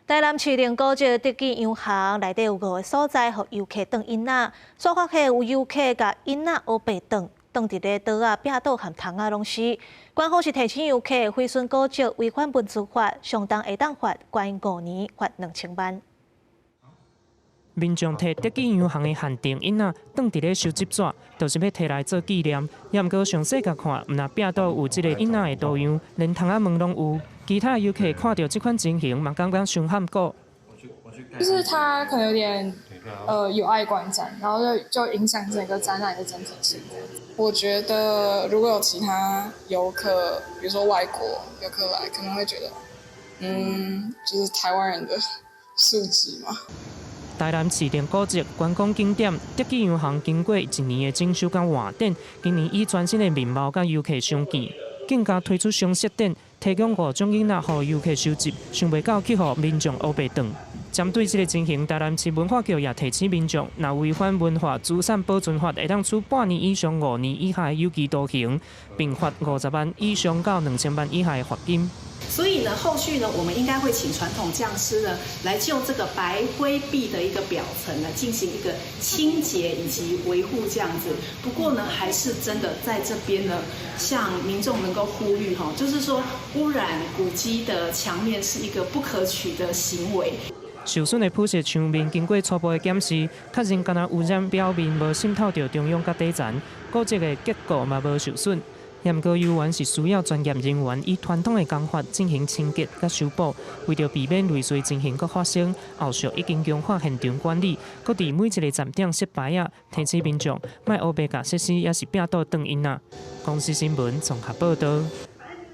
台南市龍古蹟德記洋行內底有五个所在，予遊客當囡仔，煞發現有遊客共囡仔烏白當，當佇咧桌仔、壁桌和窗仔攏是。官方是提醒遊客，毀損古蹟違反文資法，上重會當罰關5年，罰2000萬。民眾提德記洋行的限定印仔，當佇咧收集紙，就是欲提來做紀念。也毋過詳細共看，毋但壁桌有這个印仔的圖樣，連窗仔門攏有。其他遊客看著這款情形，嘛感覺傷譀古。就是它可能有點有礙觀瞻，然後就影響整個展覽的整體性。我覺得如果有其他遊客，比如說外國遊客來，可能會覺得，就是台灣人的素質嘛。台南市定古蹟觀光景點德記洋行經過一年的整修佮換展，今年以全新的面貌佮遊客相見，更加推出常設展，提供五種囡仔予遊客收集，想袂到去予民眾烏白當。針對這个情形，台南市文化局也提醒民眾，若違反文化資產保存法，會當處半年以上5年以下的有期徒刑，並罰50萬以上到2000萬以下的罰金。所以呢，後續呢，我們應該會請傳統匠師呢，來就這個白灰壁的一個表層呢，進行一個清潔以及維護這樣子。不過呢，還是真的在這邊呢，向民眾能夠呼籲哈，就是說污染古蹟的牆面是一個不可取的行為。受損的鋪設牆面經過初步的檢視，確認干焦污染表面無滲透著中央佮底層，古蹟的結構嘛無受損。毋過猶原是需要專業人員以傳統的工法進行清潔佮修補，為著避免類似情形閣發生，後續已經強化現場管理，閣佇每一个站點設牌仔，提醒民眾莫烏白共設施抑是壁桌當囡仔。公視新聞綜合報導。